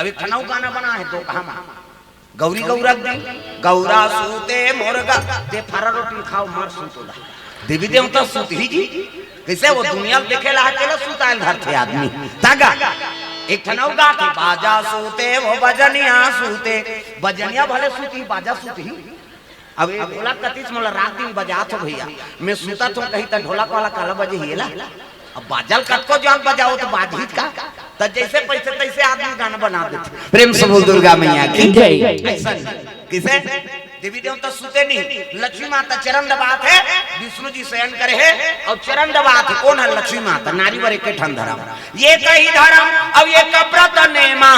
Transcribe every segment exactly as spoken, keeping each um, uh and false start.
अब एक ठन अउ गाना बना हे, दोहा मा, गौरी गौरा दी, गौरा सूते मोर गा, ते फारा रोटी खाव, मार सूत ओला। देवी देवता सूत ही जी, कइसे वो दुनिया ल देखे ला, अकेला सुतायल धरथे आदमी। तागा, एक ठन अउ गाथे, बाजा सूते वो बजनिया सूते, बजनिया भले सूत ही, बाजा सूत ही। अब ये ढोलक कतिस मोला रात दिन बजात हो भैया, मैं सुतत हो कही त ढोलक वाला काला बजे ही ला। अब बाजल कतको जान बजाओ त बाजही का, त जइसे पइसे तइसे आदमी गाना बना देथे। प्रेम से बोल दुर्गा मैया की जय। अइसन कइसे देवी देवता सुते नहीं, लक्ष्मी माता चरण दबात हे, विष्णु जी शयन करे हे अउ चरण दबात हे। कोन हे? लक्ष्मी माता। नारी बर एके ठन धरम, एकही धरम अउ एक व्रत नेमा,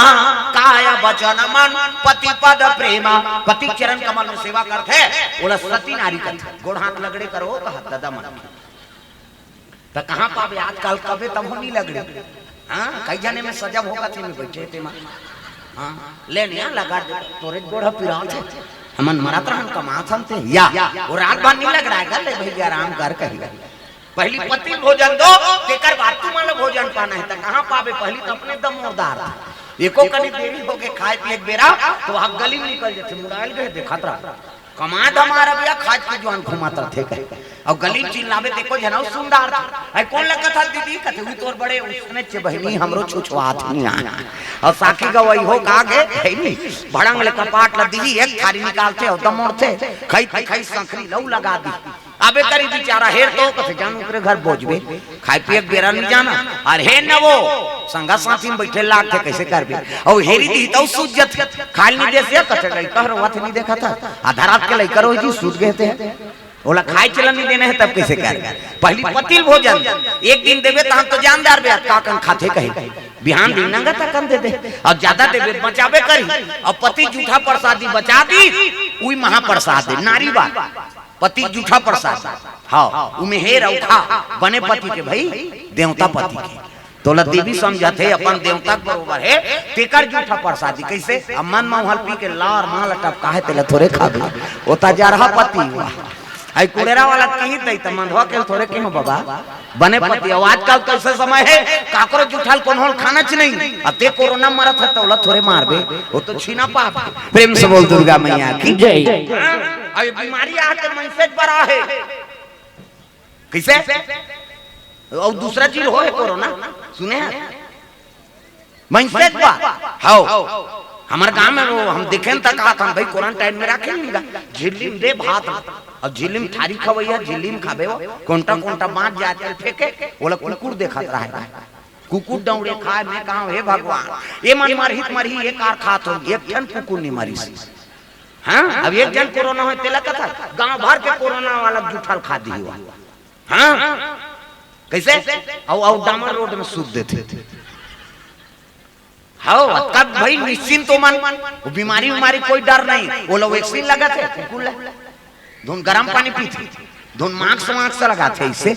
काय वचन मन पति पद प्रेमा। पति चरण कमल में सेवा करथे, ओला सती नारी कथे। गोड़ हाथ लगड़े करो कहा ददा मन। त कहाँ पाबे आजकल, कबे तभो नहीं लगड़े। हाँ, कई जने में सजब होगा थे में बैठे थे मा। हाँ, ले निया लगा दे, तोरे गोड़ पिरात हे। हमन मरत रहन, कमात हन ते। या, वो रात भर नहीं लगड़ाय गा, ले भैया आराम कर कही। पहली पति भोजन दो, तेकर बाद तुमन ल भोजन पाना हे। त कहाँ पाबे, पहली त अपने दमोरदार। एको कनी देरी होगे खाय पिये के बेरा, त वहाँ गली में निकल जाथे, मुड़ायल गए, देखत रह। कमाय धमाय रबिया, खाज के जुआन घुमात रथे कहे। अउ गली में चिल्लाबे, देखो झन अउ सुंदर। अइ कोन लगत हस दीदी? कथे, "उही तोर बड़े उसने चे बहिनी, हमरो छुछुआत नहीं आय।" अउ साखी गवई हो का गे, हे नहीं। भड़ंग ले कपाट ल दिही, एक थारी निकालथे अउ दमोरथे, खई खई खई संखरी लऊ लगा दी। अबे करी बिचारा हेर तो, कथे, "जान ओकरे घर बोजबे।" खाय पिये के बेरा नहीं जाना। अउ हे न वो, संगा साथी में बैठे लागथे, कइसे करबे? अउ हेरी दिही त अउ सूझ जथे। खाय ल नहीं देस या, कथे, "लइका हर वथ नहीं देखत हस। आधा रात के लइका रोही जी, सूत गए थे।" ओला खाय चलन नहीं देना हे, तब कइसे करबे? पहली पति ल भोजन, एक दिन देबे, तहन तो जानदार बे, का कन खाथे कही। बिहान दिन नंगा तकन दे दे, अउ जादा देबे, बचाबे करी। अउ पति जूठा प्रसादी बचा दी, उही महाप्रसाद हे, नारी बात। पति जूठा प्रसाद, हाँ, उमे हेर अउ खा, बने पति के भई, देवता पति के। तोला देवी समझत हे, अपन देवता के बरोबर हे, तेकर जूठा प्रसादी। कइसे? अब मन म उहल पी के लार माल टपका हे, तेला थोरे खाबे। ओ त जरहा पति हुआ। अइ कुड़ेरा वाला कही तई त मंधवा के थोरे कहो बाबा, बने पति। अउ आजकल कइसे समय हे, काकरो जूठा ल कोनो ल खाना च नहीं। अब ते कोरोना मरत हे, तोला थोरे मारबे, ओ तो छीना पाप। प्रेम से बोल दुर्गा मैया की जय। हाँ, अब ये बीमारी आके मनसे बर आहे। कइसे? अउ दूसरा चीज होहे कोरोना, सुने हे? मनसे बर। हव। हमर गांव में वो हम देखेन त कहा था, "भाई, क्वारंटाइन में राखे नहीं गा।" झिल्लीम दे भात, अउ झिल्लीम थारी खवइया, झिल्लीम खाबे वो। कोंटा कोंटा बांट जात के फेंके, ओला कुकुर देखत रहे। कुकुर डौड़े खाय, मैं कहा, "हे भगवान, ये मन मरही त मरही, ये कार खात हो, एक ठन कुकुर नहीं मरिस।" हाँ, अब एक झन कोरोना होय, तेला कथा, गांव भर के कोरोना वाला जूठा ल खा दिही हुआ। हाँ, कइसे? अउ, अउ डामर रोड में सूत देथे। हव, तब भई निश्चिंत हो मन, वो बीमारी, बीमारी कोई डर नहीं, वो लोग वैक्सीन लगाथे, कुकुर ल। धुन गरम पानी पीथे, धुन मास्क, मास्क लगाथे, अइसे।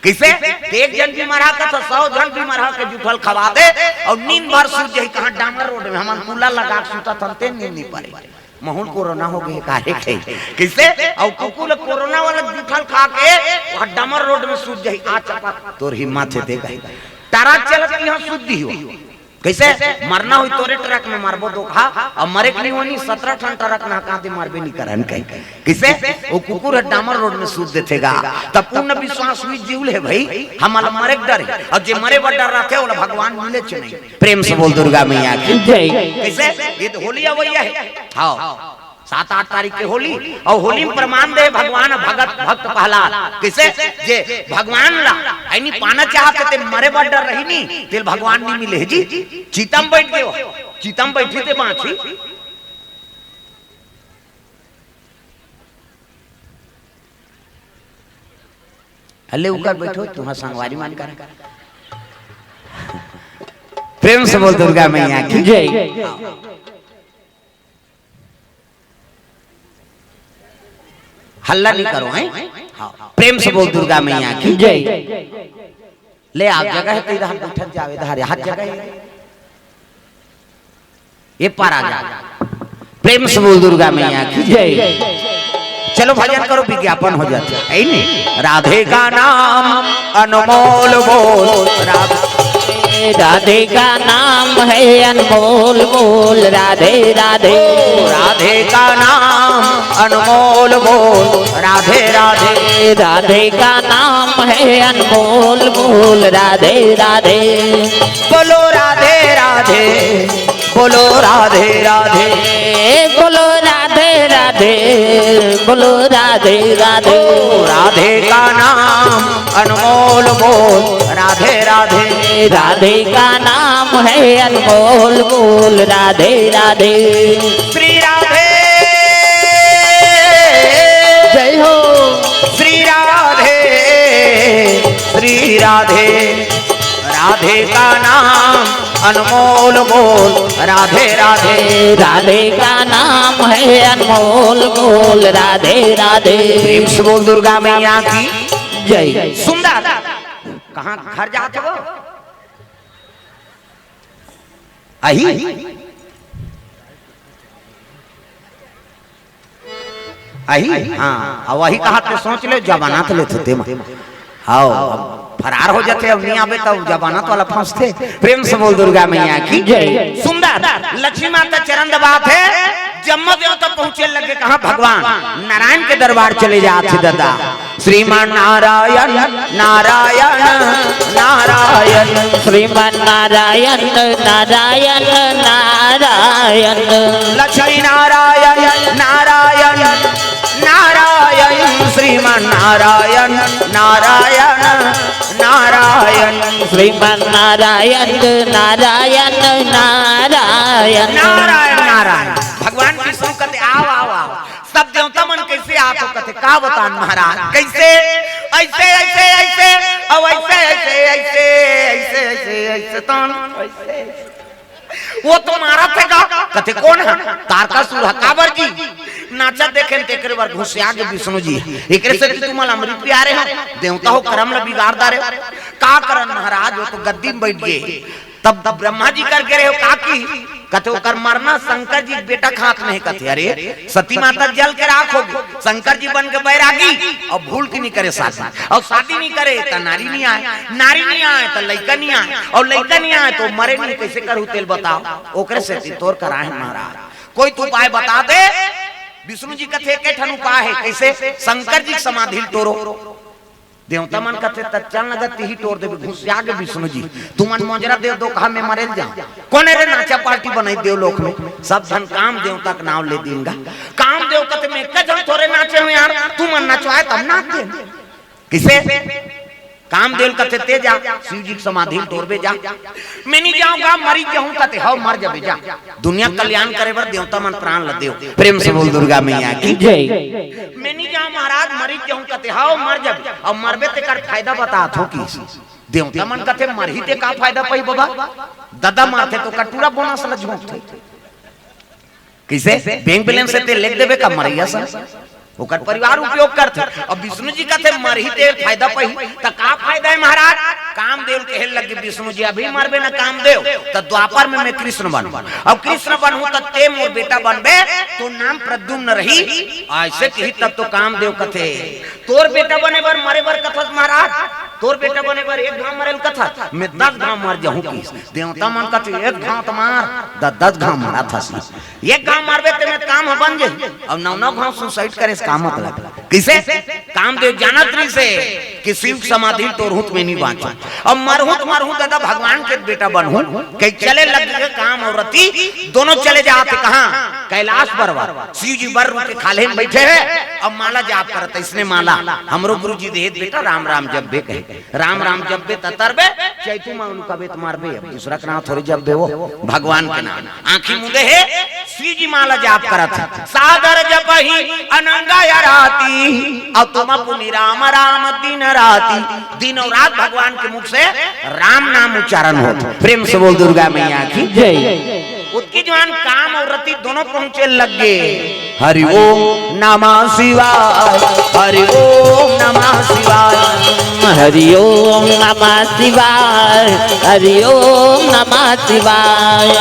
कइसे? एक झन बीमार हा, कथा सौ झन बीमार हा के जूठा ल खवा दे, अउ नींद भर सूत जाही, कहाँ डामर रोड में, हमन कूलर लगा के सूतत हन, ते नींद नहीं परे। महूं ल कोरोना हो गे, काहे के? कइसे? अउ कुकुर ल कोरोना वाला जूठा ल खा के, वहाँ डामर रोड में सूत जाही, आ चपा, तोर हिम्मत हे ते कही। टरक चलत इहाँ सूत दिही हो। कइसे? मरना होही तोरे ट्रक में मरबो दोखा, अउ मरे के नहीं होही, सतरा ठन ट्रक ना कांदे मरबे नहीं करन कही। कइसे? वो कुकुर ह डामर रोड में सूत देथे गा। त पूर्ण विश्वास हुई जीव ले भई, हमला मरे के डर हे, अउ जे मरे बर डर रथे, ओला भगवान मिले च नहीं। प्रेम से बोल दुर्गा मैया की जय। कइसे? ये तो होली अवइया हे। हव। सात आठ तारीख के होली, अउ होली में प्रमाण दे भगवान भगत भक्त प्रहलाद। कइसे? जे भगवान ला अइनी पाना चाहत हे, ते मरे बर डर रही नहीं, तेला भगवान नहीं मिले जी। चिता म बइठ गे, चिता म बइठही ते बांचही। हल्ले उकर बइठो, तुम्हार संगवारी मन कर। प्रेम से बोल दुर्गा मैया की जय। हल्ला नहीं करो, हैं? हाँ। प्रेम से बोल दुर्गा मैया की जय। ले, आप जगह हे, तो इधर बइठत जावे, इधर हर जगह हे। ये पार आ जा। प्रेम से बोल दुर्गा मैया की जय। चलो भजन करो, विज्ञापन हो जाता है, है नहीं? राधे का नाम अनमोल बोल, राधे राधे का नाम है अनमोल मोल, राधे राधे। ओ, राधे का नाम अनमोल मोल, राधे राधे। राधे का नाम है अनमोल मोल, राधे राधे। बोलो राधे राधे, बोलो राधे राधे। बोलो राधे राधे, बोलो राधे राधे। ओ, राधे का नाम अनमोल मोल, राधे राधे। राधे का नाम है अनमोल मोल, राधे राधे। श्री राधे। जय हो। श्री राधे, श्री राधे। राधे का नाम अनमोल मोल, राधे राधे। राधे का नाम है अनमोल मोल, राधे राधे। प्रेम से बोल दुर्गा मैया की जय। सुंदर। कहाँ घर जात हो? अही? अही? हाँ, अब वही कहा ते सोच ले, जमानत लेथे ते म। हाव, अब फरार हो जाथे, अब नहीं आवे तब जमानत वाला फंसथे। प्रेम से बोल दुर्गा मैया की जय। सुंदर लक्ष्मी माता चरण दबात हे। जम्मो देवता पहुंचे लगे, कहाँ भगवान नारायण के दरबार चले जात हे दादा। श्रीमान नारायण, नारायण, नारायण। श्रीमान नारायण, नारायण, नारायण। लक्ष्मी नारायण, नारायण, नारायण। श्रीमान नारायण, नारायण, नारायण। श्रीमान नारायण, नारायण, नारायण। नारायण, नारायण। भगवान विष्णु कथे, "आओ, आओ, आओ।" सब देवता मन कैसे आत हो कथे, का बतान महाराज, कैसे? ऐसे, ऐसे, ऐसे, अब ऐसे, ऐसे, ऐसे, ऐसे, ऐसे, ऐसे, तन, ऐसे। वो तो मारत हे का? कथे, "कोन हे?" "तारकासुर हे।" "काबर जी?" "नाचा देखेन तेकरे बर घुसिया गे विष्णु जी, एकरे सेती तुमन अमृत पियारे हो, देवता हो करम ल बिगाड़ डारे हो।" "का करन महाराज, वो तो गद्दी म बइठ गे।" तब ब्रह्मा जी कर गे रहे हो, "का की?" कथे, "ओकर मरना शंकर जी के बेटा के हाथ में हे।" कथे, "अरे, सती माता जल के राख हो गे, शंकर जी बन के बैरागी, अउ भूल के नहीं करे शादी, अउ शादी नहीं करे त नारी नहीं आए, नारी नहीं आए त लइका नहीं आए, अउ लइका नहीं आए त मरे नहीं, कैसे करहू तेला बताओ?" "ओकरे सेती तोर करा हे महाराज, कोई तो उपाय बता दे।" विष्णु जी कथे, "एके ठन उपाय हे।" "कैसे?" "शंकर जी के समाधि ल टोरो।" देवता मन कथे, "त चल न गा, तिही टोर देबे।" घुसिया गे विष्णु जी, "तुमन मोजरा देव दो, कहा मैं मरे ल जांव।" "कोन हे रे, नाचा पार्टी बनाई देवलोक में, सब झन काम देवता के नाव ले दिन गा।" काम देव कथे, "मैं एक झन थोरे नाचे हंव यार, तुमन नचवाए तब नाच देन।" किसे? काम देव कथे, "ते जा, शिव जी के समाधि ल टोरबे जा।" "मैं नहीं जांव गा, मरी जाहूं।" कथे, "हव, मर जबे जा, दुनिया कल्याण करे बर देवता मन प्राण ल देव।" प्रेम से बोल दुर्गा मैया की जय। "मैं नहीं जांव महाराज, मरी जाहूं।" कथे, "हव, मर जबे।" "अब मरबे तेकर फायदा बतात हो कि?" देवता मन कथे, "मरही ते का फायदा पाही बाबा? ददा मरथे तो कटूरा बोनस ल झोंकथे।" किसे? बैंक बैलेंस से ते लेख देबे का मरैया सन? ओकर परिवार उपयोग करथे। अब विष्णु जी कथे, "मरही ते फायदा पाही, त का फायदा हे महाराज?" कामदेव ल कहे लगे विष्णु जी, "अभी मरबे न कामदेव, त द्वापर में मैं कृष्ण बनहूं। अब कृष्ण बनहूं त ते मोर बेटा बनबे, तो नाम प्रद्युम्न रही।" ऐसे कही तब तो कामदेव कथे, "तोर बेटा बने बर मरे बर कथस महाराज, तोर बेटा बने बर एक घांव मरे ल कथस, मैं दस घांव मर जाहूं।" किस देवता मन कथे, "एक घांव त मार, द-, दस घांव मरत हस।" एक घांव मारबे ते में काम ह बन जाही, अउ नौ नौ घांव सुसाइड करे से का मतलब? किसे? कामदेव जानत रहिसे कि शिव समाधि ल टोरहूं त मैं नहीं बांचंव, अउ मरहूं त मरहूं ददा भगवान के बेटा बनहूं। कहि चले लग गे काम अउ रति, दोनों चले जात हे कहां? कैलाश पर्वत। शिव जी बर रूख के खाल्हे में बइठे हे, अउ माला जाप करत हे, इसने माला, हमरो गुरु जी देहे बेटा, राम राम जपबे कहे। राम राम जपबे त तरबे, चैतू म उनका बेत मारबे, अब दूसरा के नाम थोड़े जपबे, वो भगवान के नाम। आंखी मूंदे हे, शिव जी माला जाप करत हे। सादर जपहि अनंग अराती, अउ तुम पुनि राम राम दिन राती। दिन अउ रात भगवान के मुख से राम नाम उच्चारण होत। प्रेम से बोल दुर्गा मैया की जय। ओतकी जुवार काम अउ रति दोनों पहुंचे लग गे। हरि ओम नमः शिवाय, हरि ओम नमः शिवाय। हरि ओम नमः शिवाय, हरि ओम नमः शिवाय।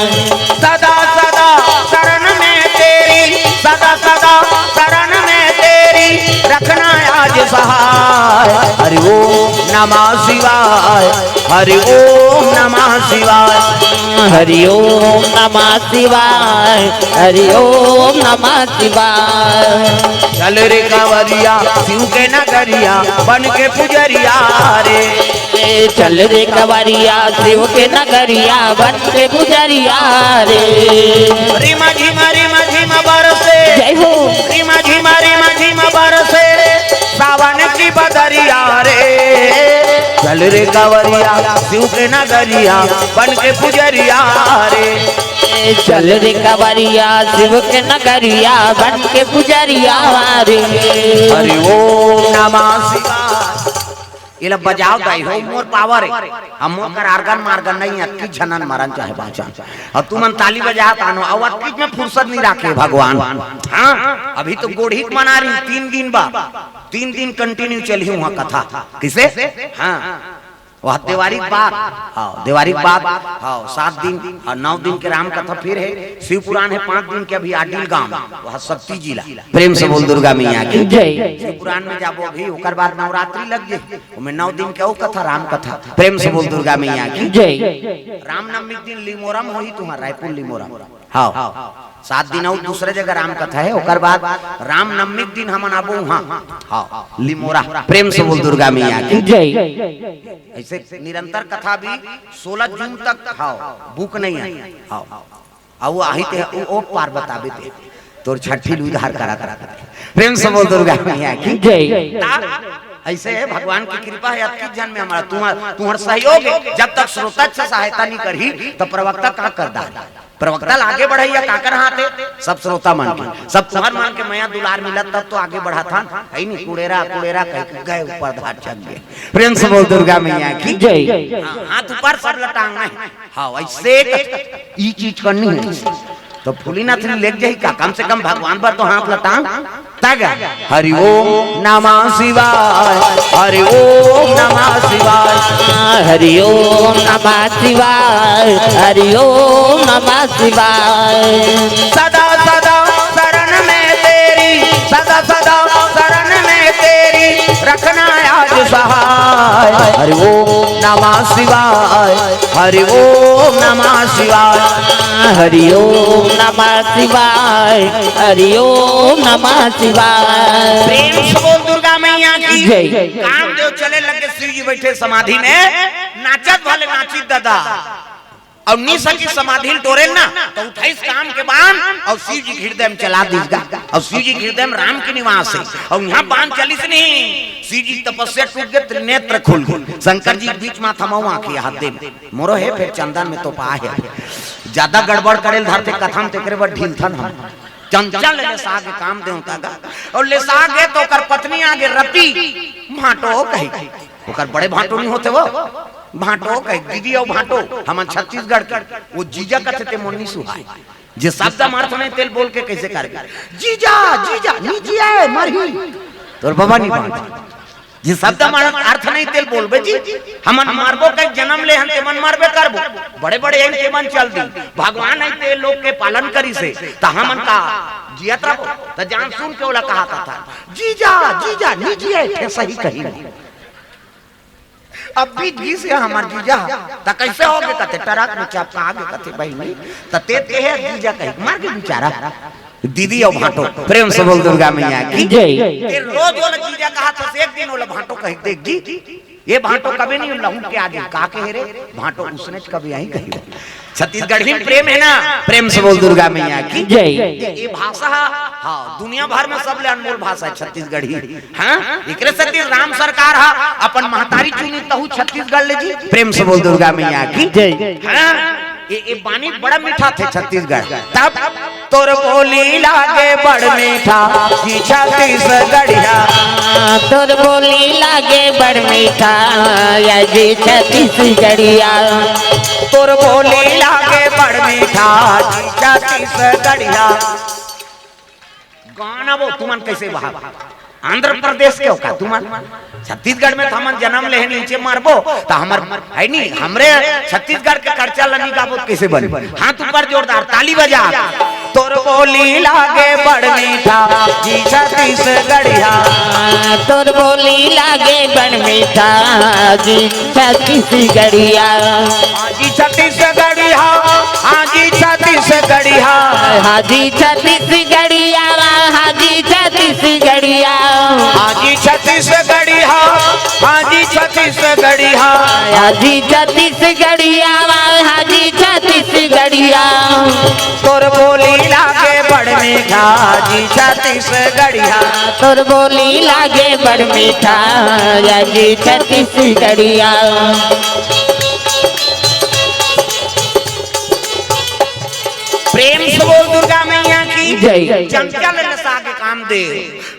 सदा सदा शरण में तेरी, सदा सदा शरण में तेरी, रखना आज सहाय। हरि ओम नमः शिवाय। हरि ओम नमः शिवाय। हरि ओम नमः शिवाय। हरि ओम नमः शिवाय। चल रे कांवरिया शिव के नगरिया, बन के पुजरिया रे। चल रे कांवरिया शिव के नगरिया, बन के पुजरिया रे। रिमा झिमा रिमा झिमा बरसे। जय हो। रिमा झिमा रिमा झिमा बरसे, सावन की बदरिया रे। चल रे कांवरिया शिव के नगरिया, बन के पुजरिया रे। चल रे कांवरिया शिव के नगरिया, बन के पुजरिया रे। हरि ओम नमः शिवाय। एला बजाव दाई हो, मोर पावर हे। हम मोर कर आर्गन मार्गन नहीं, अतकी झनन मरन चाहे बाँचन। अउ तुमन ताली बजात आनो, अउ अतकी में फुरसत नहीं राखे भगवान। हाँ, अभी तो गोढ़ी के मना रही, तीन दिन बा, तीन दिन कंटिन्यू चलही उहाँ कथा। किसे? हाँ, वह देवारी के बाद, हाँ, देवारी के बाद, हाँ, सात दिन अउ नौ दिन के राम कथा फिर हे। शिव पुराण हे पाँच दिन के, अभी आडिल गांव, वह शक्ति जिला। प्रेम से बोल दुर्गा मैया की। जय। शिव पुराण में जाबो अभी, ओकर बाद नवरात्रि लग जाही। ओमे नौ दिन के अउ कथा, राम कथा। प्रेम से बोल दुर्गा मैया की। जय। रामनवमी के दिन लिमोरम होही तुँहर, रायपुर लिमोरम। हाँ, सात दिन अउ दूसरे जगह राम कथा हे, ओकर बाद रामनवमी के दिन हमन आबो उहाँ। हाँ, लिमोरा। प्रेम से बोल दुर्गा मैया की। जय। ऐसे निरंतर कथा भी सोलह जून तक, हाँ, बुक नहीं हे। हाँ। अउ वो आही ते, वो, वो पार बताबे ते। तोर छठी ल उद्धार करा करा। प्रेम से बोल दुर्गा मैया की। जय। ता, ऐसे हे, भगवान की कृपा हे, अतकी झन में हमारा, तुँहर, तुँहर सहयोग हे। जब तक श्रोता अच्छा सहायता नहीं करही, तो प्रवक्ता का कर डार। प्रवक्ता ल आगे बढ़ाइया, काकर हाथ हे? सब श्रोता मन के, सब तुँहर मन के मया दुलार मिलत, तब तो आगे बढ़त हन। है नहीं, कुड़ेरा, कुड़ेरा कह के गए ऊपर धार चढ़ गए। प्रेम से बोल दुर्गा मैया की। जय। हाँ, हाथ ऊपर सब लटांग नहीं। हाँ, वैसे एक ई चीज करनी हे। तो फूली नाथनी लेके जाही का, कम से कम भगवान बर तो हाथ लटांग। तग। हरि ओम नमः शिवाय। हरि ओम नमः शिवाय। हरि ओम नमः शिवाय। हरि ओम नमः शिवाय। सदा सदा शरण में तेरी, सदा सदा शरण में तेरी, रखना आज सहाय। हरि ओम नमः शिवाय। हरि ओम नमः शिवाय। हरि ओम नमः शिवाय। हरि ओम नमः शिवाय। प्रेम से बोल दुर्गा मैया की। जय। कामदेव चले लगे, शिव जी बैठे समाधि में, नाचत भले नाचित दादा। अउ निस की समाधि ल टोरेल ना, तो उठाइस काम के बान, अउ शिव जी के हृदय में चला दीस गा। अउ शिव जी के हृदय में राम के निवास हे, अउ इहाँ बान चलिस नहीं। शिव जी के तपस्या टूट गे, त नेत्र खुल गे। शंकर जी के बीच माथा म आँखी हाथ दे, मोरो हे, फेर चंदन में तो पा हे। ज्यादा गड़बड़ करेल धरथे कथा म, तेकरे बर ढीलथन हम। चंचल लेसा गे कामदेव तक, अउ लेसा गे तो ओकर पत्नी आगे रति, भांटो कही। ओकर बड़े भांटो नहीं होते वो, भांटो कही, दीदी अउ भांटो, हमन छत्तीसगढ़ के, वो जीजा कथे ते मोर नी सुहाय। जे शब्द म अर्थ नहीं तेल बोल के कैसे करबे? जीजा, जीजा, नी जिए, मरही। तोर बाबा नी बांट। जे शब्द म अर्थ नहीं तेल बोलबे जी, हमन मरबो कहि जनम ले हन, तेमन मरबे करबो। बड़े बड़े हैं तेमन चल दी। भगवान है ते लोग के पालन करिस हे, त हमन का जियत रहो? त जान सुन के ओला कहा था, जीजा, जीजा, नी जिए, ठे सही कही नहीं। अब बीत गिस हे हमर जीजा, त कैसे हो गे कथे, टरक में चपका गे कथे बहिनी, त ते ते हे जीजा कही, मर गे बेचारा। दीदी अउ भांटो, प्रेम से बोल दुर्गा मैया की। जय। ते रोज ओला जीजा कहा था, एक दिन ओला भांटो कही देख जी, ये भांटो कभी नहीं लहू के आगे का कहे रे, भांटो उसने कभी यहीं कही। छत्तीसगढ़ी में प्रेम है ना, प्रेम से बोल दुर्गा मैया की। जय। ये भाषा, हाँ, दुनिया भर में सबले अनमोल भाषा है छत्तीसगढ़ी। हाँ, एकरे सेती राम सरकार हा अपन महतारी चुनी तहू छत्तीसगढ़ ले जी। प्रेम से बोल दुर्गा मैया की। जय। हाँ, ये, ये बानी बड़ा मीठा थे छत्तीसगढ़। तब तोर बोली लागे बड़ मीठा, जी छत्तीसगढ़िया। तोर बोली लागे बड़ मीठा, या जी छत्तीसगढ़िया। तोर बोली लागे बड़ मीठा, जी छत्तीसगढ़िया। गाना वो तुमन कैसे बहा? आंध्र प्रदेश के हो का तुमन? छत्तीसगढ़ में तो हमन जन्म ले नीचे मारबो, तो हमर है नी, हमरे छत्तीसगढ़ के कड़चा लनी गाबो तो कैसे बनी? हाथ ऊपर जोरदार, ताली बजा। तोर बोली लागे बड़ मीठा जी छत्तीसगढ़िया। तोर बोली लागे बड़ मीठा जी छत्तीसगढ़िया। हाँ जी छत्तीसगढ़िया, हाँ जी छत्तीसगढ़िया। हाँ जी छत्तीसगढ़िया, हाँ जी छत्तीसगढ़िया। हाँ जी छत्तीसगढ़िया, हाँ जी छत्तीसगढ़िया। हाँ जी छत्तीसगढ़िया, हाँ जी छत्तीसगढ़िया। तोर बोली लागे बड़ मीठा जी छत्तीसगढ़िया। तोर बोली लागे बड़ मीठा जी छत्तीसगढ़िया। प्रेम से बोल दुर्गा मैया की जय। चंचल नसा के काम दे,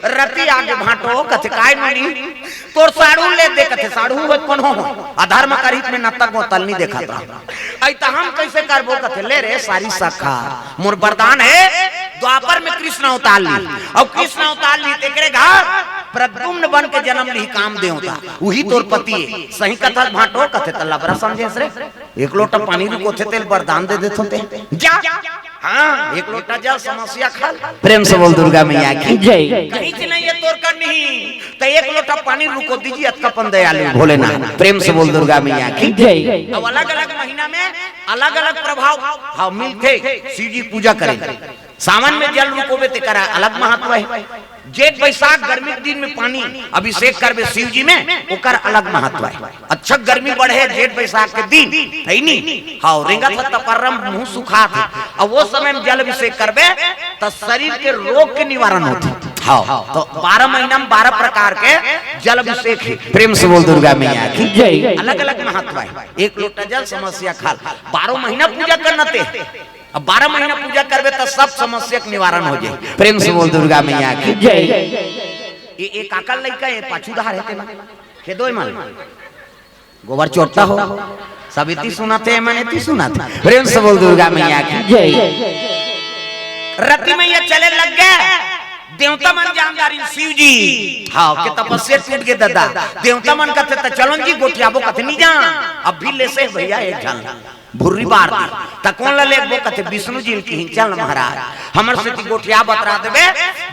रति आगे भांटो कथे काय मिली। तोर साड़ू ले दे कथे, साड़ू होत कोनो हो, अधर्म करित में नतक वो तल नहीं देखत रहा। ऐ त हम कैसे करबो कथे, ले रे सारी शाखा, मोर वरदान है, द्वापर में कृष्ण अवतार ली, और कृष्ण अवतार ली तेकरे घर प्रद्युम्न बन के जन्म ली काम देवता, वही तोर पति है। सही कथा भांटो कथे त लबरा समझे रे, एक लोटा पानी रुकोथे तेल वरदान दे देथो ते, जा। हाँ, एक लोटा जल समस्या खल। प्रेम से बोल दुर्गा मैया की। जय। कहीं से नहीं है तोर करनी, तो एक लोटा पानी रुको दीजिए, अतका पन दयालु भोलेनाथ। प्रेम से बोल दुर्गा मैया की। जय। अब अलग अलग महीना में अलग अलग प्रभाव हाँ मिलते, शिव जी पूजा करें। सावन में जल रुकोबे तेकर अलग महत्व है। जेठ बैसाख गर्मी के दिन में पानी अभिषेक करबे शिव जी में, ओकर अलग महत्व है। अच्छा गर्मी बढ़े जेठ बैसाख के दिन, है नी? हाँ, रेंगत ह तपर्रम मुंह सुखात है। अब वो समय में जल अभिषेक करबे त शरीर के रोग के निवारण होते। हाँ, तो बारह महीना में बारह प्रकार के जल अभिषेक है। प्रेम से बोल दुर्गा मैया की। जय। अलग अलग महत्व है। एक लोटा जल समस्या खाल, बारह महीना पूजा करना ते। अब बारह महीना पूजा करबे त सब समस्या के निवारण हो जाए। प्रेम से बोल दुर्गा मैया की। जय। ये एक आकल लइका ये पाछू धार है तेला खेदो मन गोबर चोट्टा हो। सब इति सुनत हे, मन इति सुनत। प्रेम से बोल दुर्गा मैया की। जय। रति मैया चले लग गए, देवता मन जानदारी शिव जी। हाँ, के तपस्या टूट गए दादा। देवता मन कथे त चलन जी गोठियाबो, कथे नहीं जान। अब भी ले से भैया एक झन भुर्री बार दी। त कौन ला लेबो, कथे विष्णु जी ल किहिन चल महाराज। हमर सेती गोठिया बतरा देबे।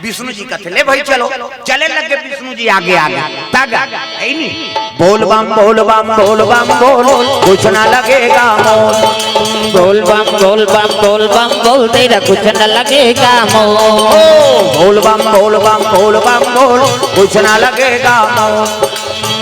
विष्णु जी कथे ले भाई चलो। चले लगे विष्णु जी आगे आगे। तग ऐनी बोल बम बोल बम बोल बम बोल, कुछ ना लगेगा मोल। बोल बम बोल बम बोल बम बोल, तेरा कुछ न लगेगा मोल। बोल बम बोल बम बोल बम बोल, कुछ ना लगेगा मोल।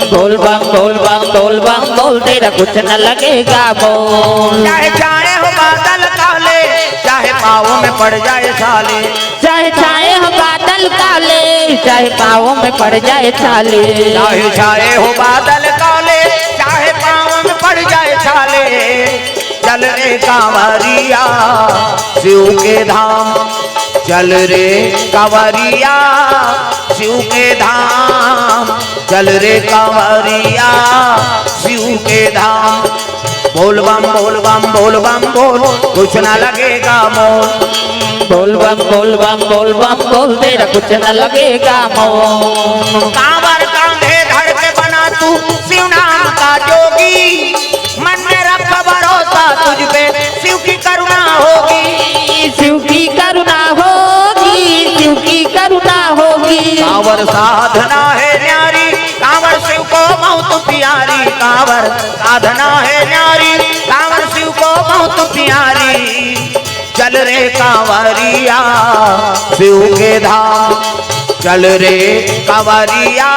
बोल बम बोल बम बोल बम बोल, तेरा कुछ न लगेगा मोल। चाहे छाए हो बादल काले, चाहे पाँव में पड़ जाए छाले। चाहे छाए हो बादल काले, चाहे पाँव में पड़ जाए छाले। चाहे छाए हो बादल काले, चाहे पाँव में पड़ जाए छाले। चल रे कांवरिया शिव के धाम, चल रे कांवरिया शिव के धाम, चल रे कांवरिया शिव के धाम। बोल बम बोल बम बोल बम बोल, कुछ ना लगेगा मोल। बोल बम बोल बम बोल बम बोल, तेरा कुछ न लगेगा मोल। कांवर कांधे धर के बना तू शिव नाम का जोगी, मन में रख भरोसा तुझ पे, शिव की करुणा होगी। शिव की करुणा होगी, शिव की करुणा होगी। कांवर साधना है न्यारी, कांवर शिव को बहुत प्यारी। कांवर साधना है न्यारी, कांवर शिव को बहुत प्यारी। चल रे कांवरिया शिव के धाम, चल रे कांवरिया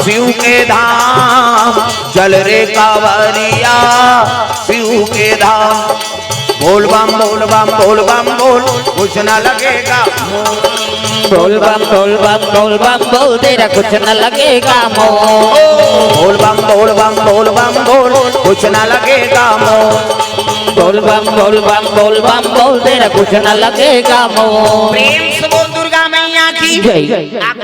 शिव के धाम, चल रे कांवरिया शिव के धाम। बोल बम बोल बम बोल बम बोल, कुछ ना लगेगा मोल। बोल बम बोल बम बोल बम बोल, तेरा कुछ न लगेगा मोल। बोल बम बोल बम बोल बम बोल, कुछ ना लगेगा मोल। बोल बम बोल बम बोल बम बोल, तेरा कुछ न लगेगा मोल। प्रेम से बोल दुर्गा मैया की। जय।